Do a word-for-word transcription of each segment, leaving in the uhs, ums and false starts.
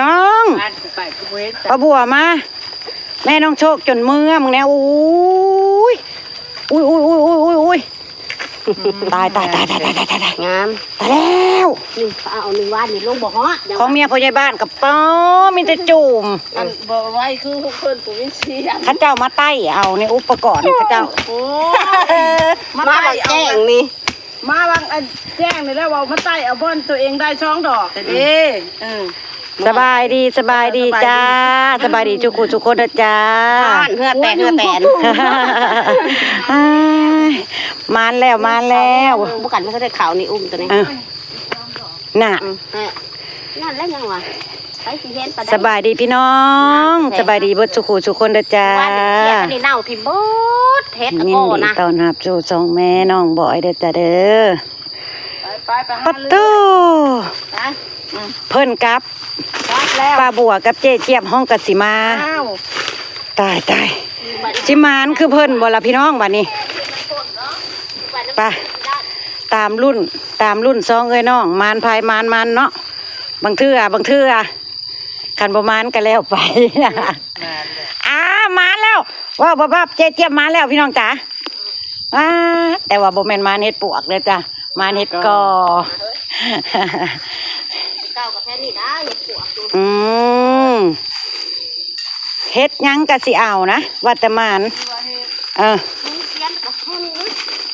น้อง บ้านกูไปกูบ่เห็น ป้าบัวมา แม่น้องโชคจนเมื่อมึงเนี่ย อุ้ย อุ้ย อุ้ย อุ้ย อุ้ย อุ้ย อุ้ย ตาย ตาย ตาย ตาย ตาย ตาย ตาย งาม ตายแล้ว นี่เอาหนึ่งวันนี่ลงบ่ฮอด ของเมียพ่อใหญ่บ้านกับป้อมีแต่จุ่ม อันบ่ไหวคือเพิ่นกูมีเสียง เขาเจ้ามาไต่เอาในอุปกรณ์เขาเจ้า โอ้ มาไต่เอา แจ้งนี่ มาวังอันแจ้งนี่แล้วว่ามาไต่เอาบ่อนตัวเองได้ช่องดอกแต่เด้ เออ สบายดี สบายดีจ้า สบายดีทุกคนทุกคนนะจ้า บ้านเฮือแตกเฮือแตน อ้าย มานแล้ว มานแล้ว บ่กันมันก็ได้ข่าวนี่อุ้มตัวนี้ เออ น่ะ อืม นั่นแล้วยังวะ ไปสิเห็นปานใด สบายดีพี่น้อง สบายดีเบิดสุขุสุคนเด้อจ้า ว่าเสียอันนี้เน่าที่เบิดเฮ็ดตะ ยิน โก้ ดี นะ ต้อนรับสู่ช่องแม่น้องบอยเด้อจ้าเด้อ ไป ไป ไปหา ปัต เรื่อย ตู้ ไป อืม เพิ่นกลับ กลับแล้ว ป้าบัวกับเจ๊เจี๊ยบฮ้องกะสิมา อ้าว ตาย ตาย สิมานคือเพิ่นบ่ล่ะพี่น้องบัดนี้ ไป ตามรุ่น ตามรุ่นซองเอ้ยน้อง มานไผมานมันเนาะ บางเทื่อ บางเทื่อ คันบ่มานก็แล้วไป มานเลย อ้า มานแล้ว ว้าวบับบับ เจ๊เจี๊ยบมานแล้วพี่น้องจ๋า อ้า แต่ว่าบ่แม่นมานเฮ็ดปวกเด้อจ้ะ มานเฮ็ดก่อ เก่ากับแค่นี้ได้เฮ็ดปวก อืม เฮ็ดหยังก็สิเอานะ ว่าแต่มาน เออ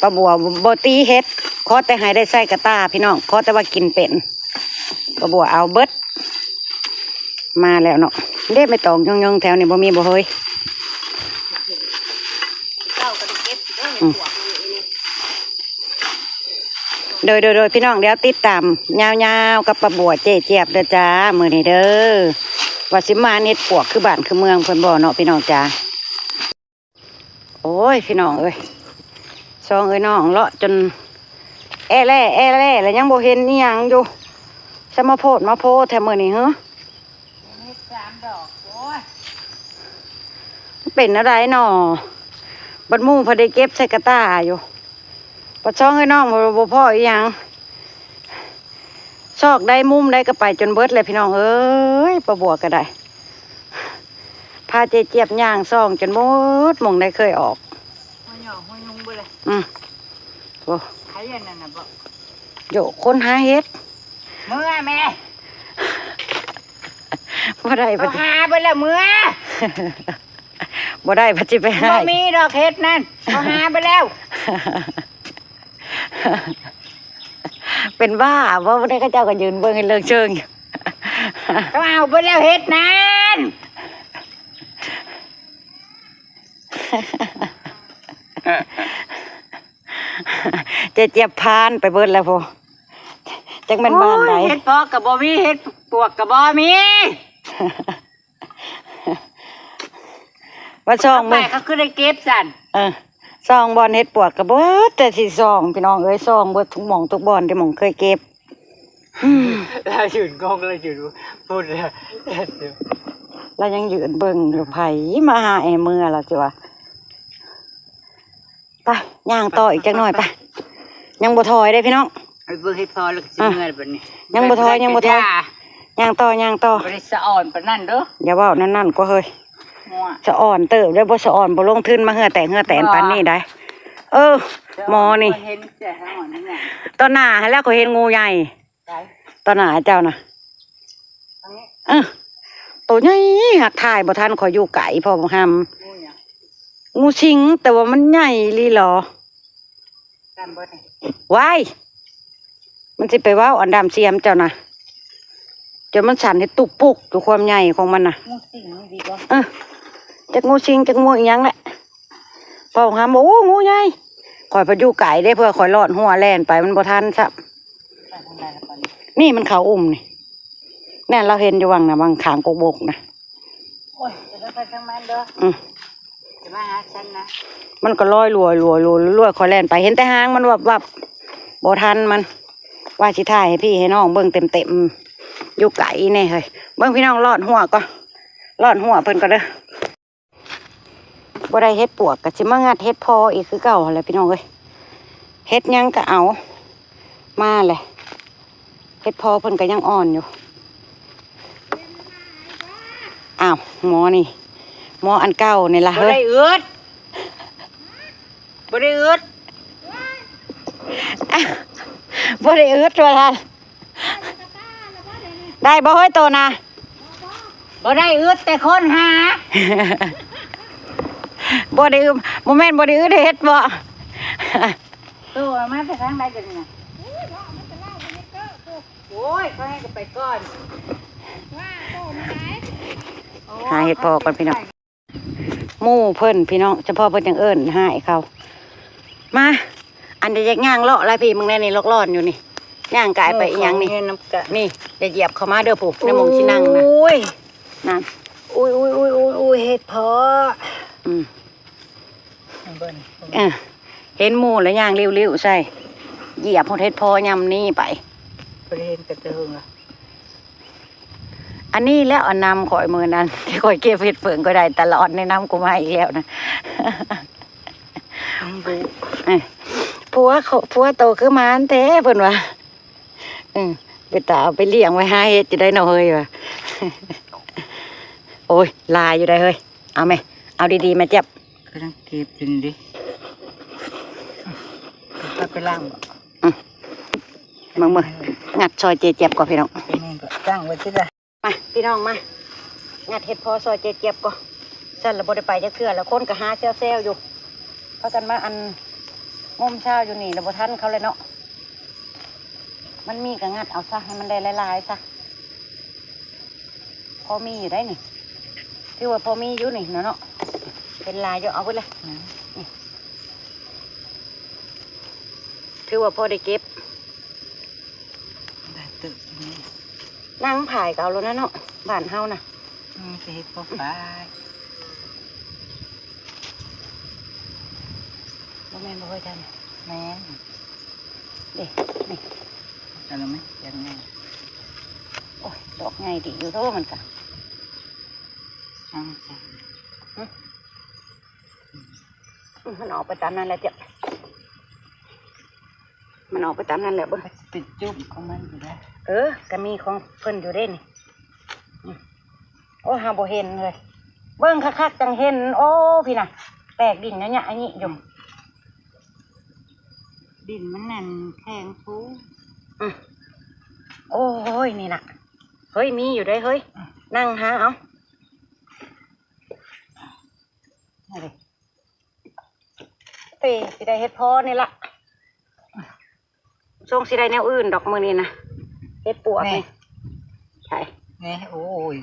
ป้าบัวบ่ตีเฮ็ด ขอแต่ให้ได้ใส่กะตาพี่น้อง ขอแต่ว่ากินเป็น ป้าบัวเอาเบิด มาแล้วเนาะ เด้ ไม่ต้องยงๆ แถวนี้บ่มีบ่เฮ้ย เจ้าก็ได้เก็บเด้อ อืม พวกนี้นี่ โดย โดย โดย พี่น้อง เดี๋ยวติดตามยาวๆ กับป้าบัวเจ๊เจี๊ยบเด้อจ้า มื้อนี้เด้อ ว่าสิมาเฮ็ดปวกคือบ้านคือเมืองเพิ่นบ่เนาะพี่น้องจ้า โอ้ย พี่น้องเอ้ย ซองเอ้ยน้องเลาะจน แอแล่ แอแล่ แล้วยังบ่เห็นอีหยังอยู่ สมาโพดมาโพแถวมื้อนี้เหรอ เฮ็ดสามดอก โอ้ย เป็นอะไรหนอ บัดหมู่พอได้เก็บใส่กะตาอยู่ บัดซองเอ้ยน้องบ่ บ่พ้ออีหยัง ซอกได้มุมได้ก็ไปจนเบิดเลยพี่น้องเอ้ย ป้าบัวก็ได้ พาเจ๊เจี๊ยบย่างซองจนหมดหม่องได้เคยออก หัวหยอกหัวยุงเบิดเลย อืม โอ้ ไผอันนั้นน่ะบ่ โย คนหาเห็ด เมื่อแม่ บ่ได้ เขาหาไปแล้วเมื่อ บ่ได้ พัดสิไปหา บ่มีดอกเห็ดนั่น เขาหาไปแล้ว เป็นบ้าบ่ บ่ได้ เขาเจ้าก็ยืนเบิ่งให้เลิกเชิงอยู่ เขาเอาไปแล้วเห็ดนั่น เจ๊เจี๊ยบพานไปเบิดแล้วพอ จักแม่นบ้านใด โอ้ย เห็ดเพาะก็บ่มี เห็ดปวกก็บ่มี ว่าซอง ไป บ่ เขาคือได้เก็บสั่น เออ ซองบ่อนเห็ดปวกก็เบิดแต่สิซอง พี่น้องเอ้ย ซองเบิดทุกหม่องทุกบ่อนที่หม่องเคยเก็บ อืม แล้วยืนงง แล้วยืนพูดเลย แล้วยังยืนเบิ่งอยู่ ไผมาหาแอเมื่อล่ะจิวะ ไป ย่างต่ออีกจักหน่อยไป ยังบ่ถอยเด้พี่น้อง ไอ้เบิ่งให้พอแล้วก็สิ อ่ะ เมื่อยบัดนี้ ยังบ่ถอย ยังบ่ถอย ย่า ย่างต่อ ย่างต่อ บ่ได้สะอ่อนปานนั้นเด้อ อย่าเว้านั่นๆ กว่าเฮ้ย มั่ว สะอ่อนเติบได้บ่ สะอ่อนบ่ลงทุนมาเหือแตกเหือแตนปานนี้ได้ เออ หมอนี่ เห็นแต่สะอ่อนนี่ไง ตอนหน้าหั้นแหละข้อยเห็นงูใหญ่ ไหน ตอนหน้าเจ้าน่ะ ทางนี้ เออ โตใหญ่หักถ่ายบ่ทัน ข้อยอยู่ไกล พ่อบ่ห้าม งูหยัง งูสิง แต่ว่ามันใหญ่อีหลีหรอ จำบ่ได้ ว้าย มันสิไปเว้าอันดำเสียมเจ้านะ จนมันสั่นให้ตุกปุกอยู่ความใหญ่ของมันน่ะ งูสิงมันดีบ่ เออ จักงูสิง จักงูอีหยังแหละ พ่อของหามบอก โอ้ งูใหญ่ ข้อยพายุไก่ได้ เพื่อข้อยลอดหัวแล่นไป มันบ่ทันซะ ไปทางใดล่ะบัดนี้ นี่มันเขาอุ้มนี่ แน่นเราเห็นอยู่วังนะ วังขางกกบกนะ โอ้ย จะไปทางมันเด้อ อืม จะมาหาฉันนะ มันก็ลอยลวยลวยลวยลวย ข้อยแล่นไป เห็นแต่หางมันวับวับ บ่ทันมัน ว่าสิถ่ายให้พี่ให้น้องเบิ่งเต็มๆ อยู่ไกลแน่เฮ้ย เบิ่งพี่น้องลอดหัวก่อน ลอดหัวเพิ่นก่อนเด้อ บ่ได้เห็ดปวกก็สิมางัดเห็ดเพาะอีกคือเก่าหั้นแหละพี่น้องเอ้ย เห็ดหยังก็เอา มาเลย เห็ดเพาะเพิ่นก็ยังอ่อนอยู่ อ้าว หมอนี่ หมออันเก่านี่ล่ะ บ่ เฮ้ย ได้อึด บ่ได้อึด บ่ได้อึดว่าซั่น ได้บ่เฮ้ยโตนะ บ่ได้อึดแต่คนหา บ่ได้อึด บ่แม่นบ่ได้อึดเฮ็ดบ่ โตเอามาแต่ทางใด๋เดี๋ยวนี้นะ โอ้ย เขาให้ก็ไปก่อน หาเห็ดพอก่อนพี่น้อง หมู่เพิ่นพี่น้อง เฉพาะเพิ่นจังเอิ้นหาให้เขา มา อันใด๋อยากย่างเลาะหลายพี่ มึงแน่นี่ ลอกล่อนอยู่นี่ ย่างกายไปอีหยังนี่ นี่ อย่าเหยียบเข้ามาเด้อผู้ ในหม่องสินั่งนะ โอ้ย นั่น อุ้ย อุ้ย อุ้ย อุ้ย อุ้ย เห็ดเพาะ อืม เบิ่ง เออ เห็นหมู่แล้วย่างริ้วๆใส่ เหยียบฮอดเห็ดเพาะยำนี่ไป บ่ได้เห็นแต่เทิงอะ อันนี้แล้วอันนำข่อยมื้อนั้น ที่ข่อยเก็บเห็ดเผิงก็ได้ตลอด ในนำกูมาอีกแล้วนะ อืม เอ้ย ผัวเขา ผัวโตคือหมานแท้เพิ่นว่า อืม ไปตาเอาไปเลี้ยงไว้หาเฮ็ดจะได้เนาะเฮ้ยว่ะ โอ้ย หลายอยู่ได้เฮ้ย เอาแม่ เอาดีๆแม่เจี๊ยบ กำลังเก็บอยู่นี่ดิ ไป ไปล้างบ่ อืม มึงๆ งัดซอยเจเจี๊ยบก่อนพี่น้อง ไปนี่ก็ตั้งไว้ที่ละ มาพี่น้องมา งัดเห็ดเพาะซอยเจเจี๊ยบก่อน ซั่นละบ่ได้ไปจักเทื่อละ คนก็หาแซวๆอยู่ พากันมาอัน งมเช้าอยู่นี่ละ บ่ทันเขาเลยเนาะ มันมีก็งัดเอาซะ ให้มันได้หลายๆซะ พอมีอยู่ได้นี่ ถือว่าพอมีอยู่นี่เนาะ เนาะ เป็นหลายอยู่ เอาไปเลย อืม นี่ ถือว่าพอได้เก็บ ได้ตึกนี่ นั่งผายก็เอาแล้วนะเนาะ บ้านเฮานะ อืม ไปเฮ็ดพวกไป บ่แม่นบ่ค่อยทัน แม่น เด้ นี่ เอาแล้วไหม ยังไง โอ้ย ดอกใหญ่ดีอยู่เด้อมันกะ เอาจ้ะ หึ อืม มันออกไปตามนั้นแหละเจ้า มันออกไปตามนั้นแหละเบิ่ง มันสิเป็นจุ่มของมันอยู่แล้ว เออ ก็มีของเพิ่นอยู่เด้นี่ อืม โอ้ หาบ่เห็นเลย เบิ่งคักๆจังเห็น โอ้ พี่น่ะ แตกดินเนาะเนี่ย อันนี้อยู่ ดินมันนั่นแข็งฟู อืม โอ้ย นี่น่ะ เฮ้ย มีอยู่เด้เฮ้ย อืม นั่งหาเอา นี่ดิ เอ้ย สิได้เห็ดเพาะนี่ละ ส่งสิได้แนวอื่นดอกมื้อนี้นะ เห็ดปวกนี่ นี่ ใช่ นี่ โอ้ย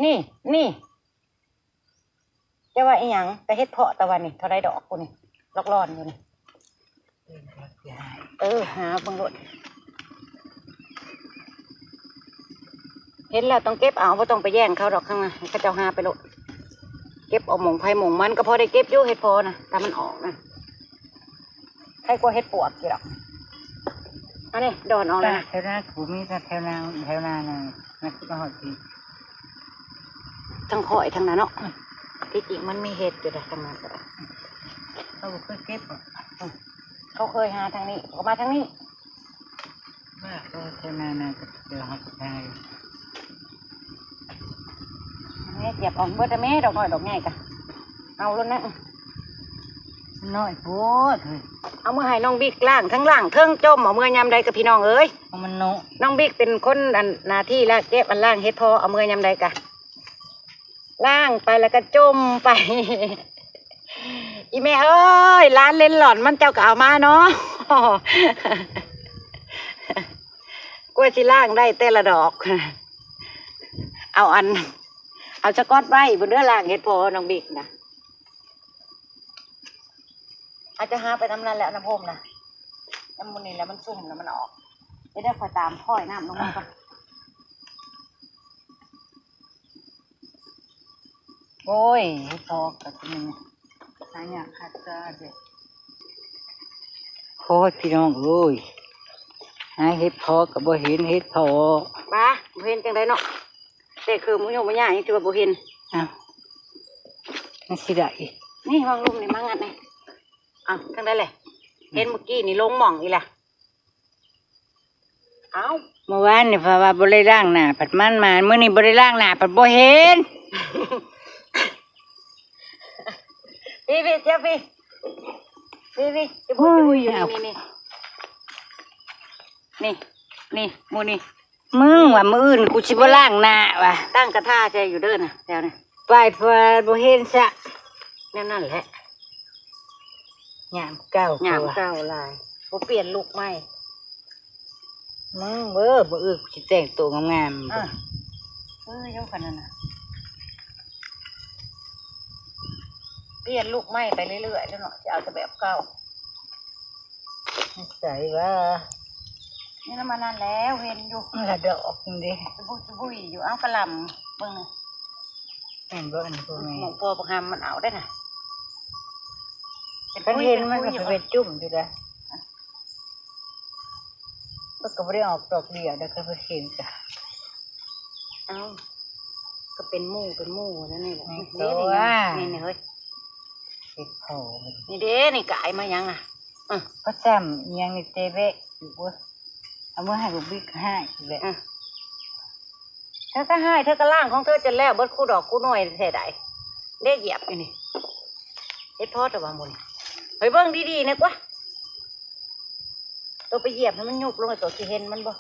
นี่ นี่ จะว่าอีหยัง แต่เห็ดเพาะตะวันนี่ เท่าใดดอกกูนี่ ลอกล่อนอยู่นี่ เออ หาเบิ่งโลด เห็นแล้วต้องเก็บเอา บ่ต้องไปแย่งเขาดอกข้างหน้า ให้เขาเจ้าหาไปโลด เก็บเอาหม่องไผหม่องมัน ก็พอได้เก็บอยู่ เห็ดเพาะนะ ถ้ามันออกนะ ใครกลัวเห็ดปวกอยู่ดอก อันนี้ดอนออกแล้วนะ แถวหน้ากูมีแต่แถวนา แถวนานะ มันก็หอดที่ ทางข้อยทางนั้นเนาะ อืม ที่จริงมันมีเห็ดอยู่แต่ทางนั้นก็ได้ เขาบ่เคยเก็บหรอก อืม เขาเคยหาทางนี้ เขามาทางนี้ ว่าก็แถวนานาก็เจอหอดได้ นี่เก็บออกเบิดแล้วแม่ ดอกน้อยดอกใหญ่กะ เอาโลดนะ น้อยโพดเฮ้ย เอามือให้น้องบิ๊กล้าง ทั้งล้างเทิงจม เอามือยามใดกับพี่น้องเอ้ย เอามันเนาะ น้องบิ๊กเป็นคนอันหน้าที่ละเก็บอันล้างเห็ดเพาะ เอามือยามใดกะ ล้างไปแล้วก็จมไป อีแม่เอ้ย ร้านเล่นหล่อนมันเจ้าก็เอามาเนาะ กว่าสิล้างได้แต่ละดอก เอาอัน เอาสะกอตไว้บนเรือล้างเห็ดเพาะน้องบิ๊กนะ อาจจะหาไปน้ำนั่นแหละ น้ำโฮมนะ น้ำมันนี่แหละมันซุ่มแล้วมันออก เดี๋ยวได้คอยตามค่อยน้ำลงมาก่อน โอ้ย เห็ดเพาะก็มี หายากคักจ้าเด้อ โอ้ย พี่น้องเอ้ย หาเห็ดเพาะก็บ่เห็นเห็ดเพาะ บ้า บ่เห็นจังได๋เนาะ แต่คือมื้อนี้มื้อย่ายังถือว่าบ่เห็น อ้าว มันสิได้ นี่วางลุ่มนี่มางัดนี่ อ้าว จังได๋แหละ เห็นเมื่อกี้นี่ลงหม่องอีหละ เอ้า เมื่อวานนี่เพราะว่าบ่ได้ล้างหน้า ผัดมันมา มื้อนี้บ่ได้ล้างหน้า ผัดบ่เห็น พี่พี่เจ้าพี่ พี่พี่จะพูด โอ้ย จะพูดอยู่ เอา นี่ นี่ นี่ นี่ นี่ หมู่นี่ มึงว่ามื้ออื่นกูสิบ่ล้างหน้าว่ะ ตั้งกระทะใส่อยู่เด้อน่ะ แถวนี้ ไปเพื่อบ่เห็นซะ แนวนั้นแหละ ยามเก่า ยามเก่าหลาย บ่เปลี่ยนลุคใหม่ มึงเว้อ มื้ออื่นกูสิแต่งตัวงามๆ อ่ะ เออ เดี๋ยวคันนั้นน่ะ เปลี่ยนลุคใหม่ไปเรื่อยๆ แล้วเนาะ จะเอาแต่แบบเก่า ใส่ว่า นี่น้ำมันนั่นแล้ว เห็นอยู่ ละดอกนี่เด้ สะบุยสะบุยอยู่ เอากะหล่ำเบิ่งนี่ แม่นบ่ อันนี้บ่แม่น หม่องพอบักหำมันเอาได้น่ะ คันเห็นมันก็เป็นจุ่มอยู่เด้อ มันก็บ่ได้ออกดอกเดียวเด้อ คันเพิ่นเห็นก็ เอ้า ก็เป็นหมู่เป็นหมู่นั่นนี่แหละ นี่ นี่ ตัว นี่ นี่ นี่ เฮ้ย เห็ดโผล่ นี่เด้ นี่กายมายังน่ะ อือ เขาจำยังนี่เตเวะอยู่เว้ย เอามือให้ลูกบิ๊กให้อีกแหละ อือ เธอก็ให้ เธอก็ล้างของเธอจนแล้ว เบิดคู่ดอกคู่หน่วยแท้ใด ได้เหยียบอยู่นี่ เฮ็ดพอแต่ว่าหมู่นี่ เฮ้ย เบิ่งดีๆนะกว่า ตัวไปเหยียบให้มันยุบลง ตัวสิเห็นมันบ่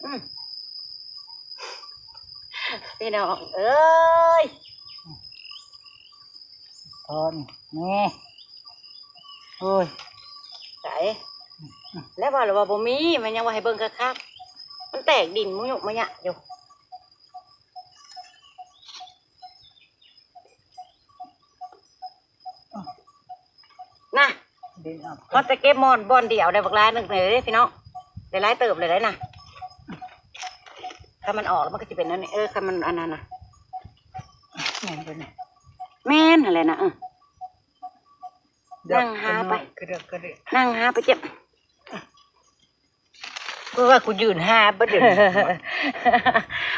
อืม พี่น้องเอ้ย พอนี่ นี่ โอ้ย ใส แล้วว่าหรือว่าบ่มี มันยังว่าให้เบิ่งคักๆ มันแตกดินมุยุมะยะอยู่ นะ ดินออก เขาจะเก็บหม่อนบ่อนเดียวได้บักหลายหนึ่งเลยเด้พี่น้อง ได้หลายเติบเลยได้นะ ถ้ามันออกแล้วมันก็จะเป็นอันนี้ เออ ถ้ามันอันนั้นนะ แม่นบ่เนี่ย แม่นอะไรนะ เออ นั่งหาไป กระเดอะกระเดอะ นั่งหาไปเจ็บ คือว่ากูยืนหาบ่เดี๋ยวนี้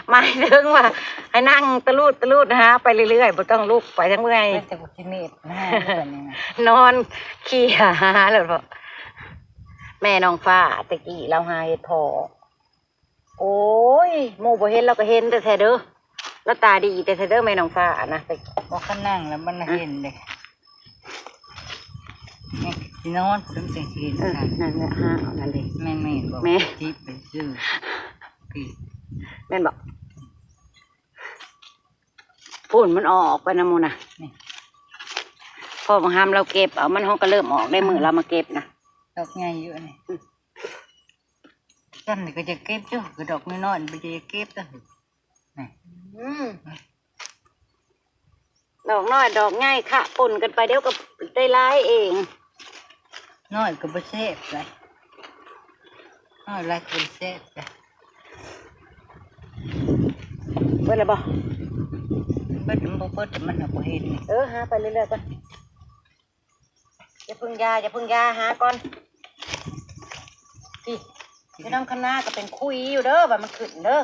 หมายถึงว่า ให้นั่งตะลูดตะลูดหาไปเรื่อยๆ บ่ต้องลุกไปทั้งเมื่อย แต่กูสิเนบหาแบบนี้นะ นอนเขี่ยหาแล้วเนาะ แม่น้องฟ้าตะกี้เราหาเห็ดเพาะ โอ้ย หมู่บ่เห็นเราก็เห็นแต่แท้เด้อ แล้วตาดีแต่แท้เด้อแม่น้องฟ้านะ แต่ บ่คันนั่งแล้วมัน ฮะ เห็นเลย แม่สินอน ผมจังสิเห็น เออ ค่ะ นั่นแหละ หาเอานั่นเด้ แม่น แม่นบอก แม่ จิบไปซื้อ พี่ แม่นบอก ฝุ่นมันออกไปนะหมู่นะ นี่ พอบังหามเราเก็บเอา มันห้องก็เริ่มออกได้ มื้อเรามาเก็บนะ ดอกใหญ่อยู่อันนี้ อืม ซ้ำนี่ก็จะเก็บอยู่ คือดอกน้อยๆ มันจะเก็บตัว นี่ อืม ดอกน้อยดอกใหญ่ค่ะ ปนกันไป เดี๋ยวก็ได้หลายเอง น้อยก็บ่แซ่บเลย น้อยหลายก็บ่แซ่บเลย เบิดแล้วบ่ เบิดมันบ่เบิด มันน่ะบ่เห็นนี่ เออ หาไปเรื่อยๆก่อน อย่าเพิ่งยา อย่าเพิ่งยา หาก่อน พี่ พี่น้องคะน้าก็เป็นคุยอยู่เด้อ ว่ามันขึ้นเด้อ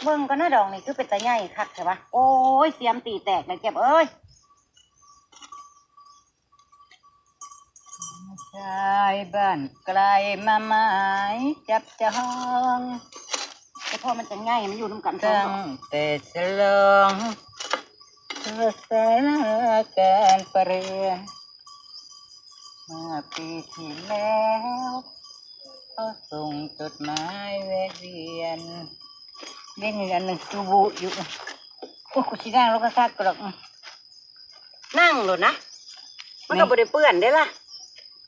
เบิ่งก่อนนะ ดอกนี่คือเป็นตาใหญ่คักแท้วะ โอ้ย เสียมตีแตกเลยเจ็บเอ้ย ชายบ้านไกลมาหมายจับจอง แต่พ่อมันจะง่าย มันอยู่นำกันสองดอก ตั้งแต่ฉลอง เธอสายลาการประเรือน เมื่อปีที่แล้ว เขาส่งจดหมายแวะเวียน เล่นอีกอันหนึ่ง ตูบูอยู่ โอ้ย กูสินั่งรถคักๆ ก็ดอก นั่งโลดนะ มันก็ นี่ บ่ได้เปื้อนเด้ล่ะ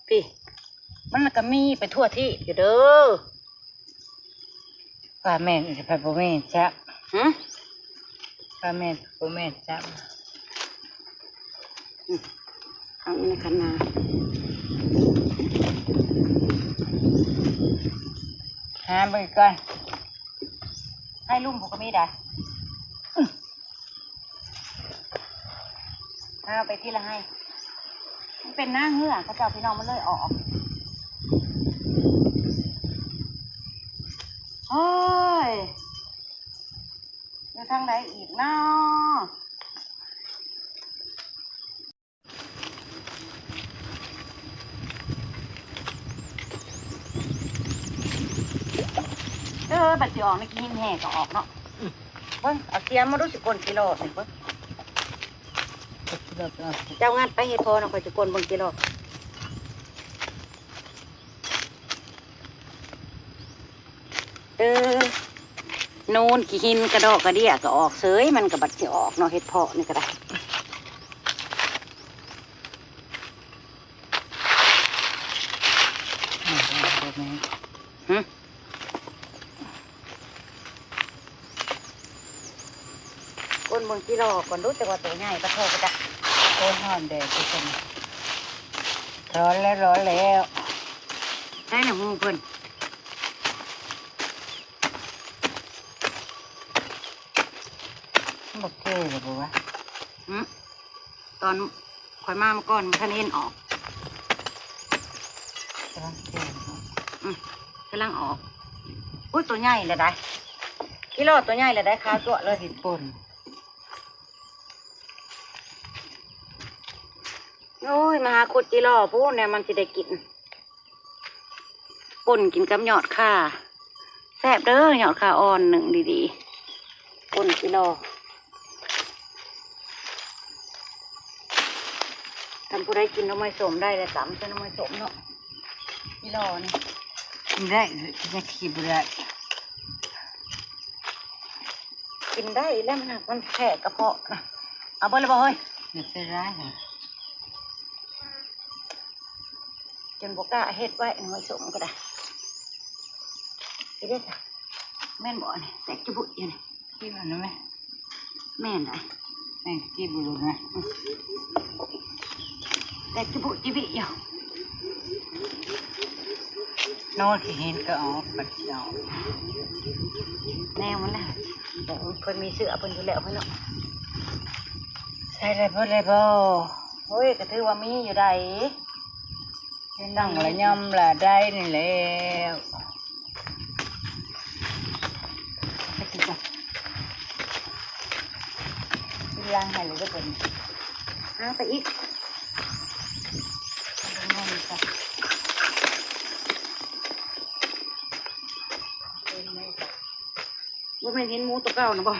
พี่ มันก็มีไปทั่วที่อยู่เด้อ ป้าแม่นอีก ไปบ่แม่นจ้ะ หึ ป้าแม่นบ่แม่นจ้ะ อืม เอานี่คันนา หาไปก่อน ให้ลุงผมก็มีได้ เอาไปทีละให้ มันเป็นหน้าเหือก เขาเจ้าพี่น้องมันเลยออก โอ้ย อยู่ทางใดอีกเนาะ เออ บัดสิออกนี่กินแห่ก็ออกเนาะ อืม เบิ่ง เอาเสียมมาดูสิก้นกิโลนี่เบิ่ง เจ้างัดไปเฮ็ดพอเนาะ ข้อยสิก้นเบิ่งกิโล เออ นูนขี้หินกระดอกกระเดี้ยก็ออกเสย มันก็บัดสิออกเนาะ เฮ็ดเพาะนี่ก็ได้ หึ ก้นเบิ่งกิโลก่อนดู แต่ว่าตัวใหญ่ปะโทก็ได้ โอ้ย ฮ้อนแดดจังซั่น ร้อนแล้ว ร้อนแล้ว ใช่น่ะหมู่เพิ่น บ่เกยหรือบ่วะ หึ ตอนข่อยมาเมื่อก่อนมันทันเห็นออก กำลังเกยเนาะ อืม กำลังออก อุ้ย ตัวใหญ่เลยได้ กิโลตัวใหญ่เลยได้ ขาวจั๊วะเลย เห็ดป่น โอ้ย มาหาขุดจิหล่อพู้นเนี่ย มันสิได้กิน ป่นกินกับยอดข่า แซ่บเด้อ ยอดข่าอ่อน นึ่งดีๆ ป่นจิหล่อ คันผู้ใดกินหน่อไม้ส้มได้แล้ว ตำใส่หน่อไม้ส้มเนาะ จิหล่อนี่ กินได้ กินได้ ขี้บ่ได้ กินได้แล้ว มันหัก มันแพ้กระเพาะนะ เอาเบิ่งเลยบ่เฮ้ย อย่าใส่ร้ายค่ะ จนบ่กล้าเฮ็ดไว้ หน่อไม้ส้มก็ได้ สิได้จ้ะ แม่นบ่นี่ แตกจุบุอยู่นี่ ที่มันนะแม่ แม่นได้ แม่นที่บุรุษนะ แต่จิบุจิบิอยู่ นอนขี้หินก็ออก บัดสิออก แนวมันแหละ แต่เพิ่นมีเสื้อเพิ่นอยู่แล้วเพิ่นเนาะ ใส่ได้บ่ได้บ่ โอ้ย ก็ถือว่ามีอยู่ได้ นั่งละย่ำละได้นี่แล้ว กินล้างให้เลยก็เป็น หาไปอีก บ่แม่นเห็นหมูตัวเก่านะบ่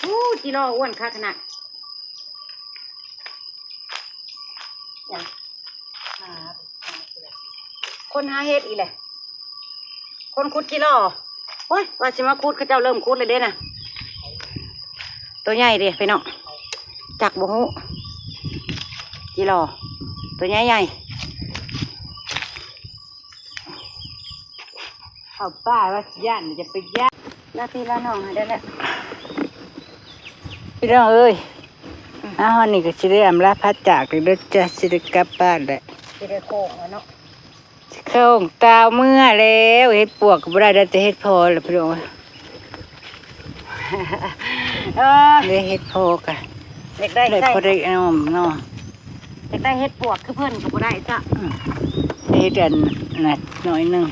อู้ จิหล่ออ้วนคักขนาด หยัง คนหาเห็ดอีกแหละ คนขุดจิหล่อ โอ้ย ว่าสิมาขุด เขาเจ้าเริ่มขุดเลยเด้น่ะ ตัวใหญ่เด้พี่น้อง จักบ่ฮู้ จิหล่อ ตัวใหญ่ใหญ่ เข้าป่าว่าสิย่าน จะไปย่าน หน้าที่ละน้องให้ได้แล้ว พี่น้องเอ้ย อืม อ้าว นี่ก็สิได้อำลาพระจากกันเด้อจ้ะ สิได้กลับบ้านแล้ว สิได้โค้งแล้วเนาะ สิเข้าตาวเมือแล้ว เฮ็ดปวกก็บ่ได้ ได้แต่เฮ็ดเพาะแล้วพี่น้อง เออ ได้เฮ็ดเพาะกะ อยากได้ ได้ ใส่ พอได้อ้อมเนาะ อยากได้เฮ็ดปวกคือเพิ่นก็บ่ได้จ้ะ อืม เฮ็ดอันน่ะหน่อยหนึ่ง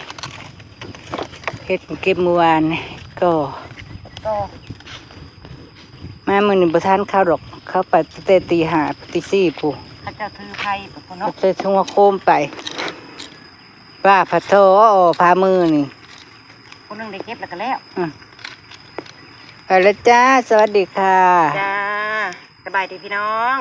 เฮ็ดเก็บเมื่อวานนี่ก็ ก็ มามื้อนี้บ่ทันเข้าดอก เข้าไปตั้งแต่ตีห้า ตีสี่พู้น เขาเจ้าถือไผไปพู้นเนาะ ตั้งแต่ทุ่งหัวโคมไป ว่าพะโท พามื้อนี่ ผู้หนึ่งได้เก็บแล้วก็แล้ว อืม ไปแล้วจ้า สวัสดีค่ะ จ้า สบายดีพี่น้อง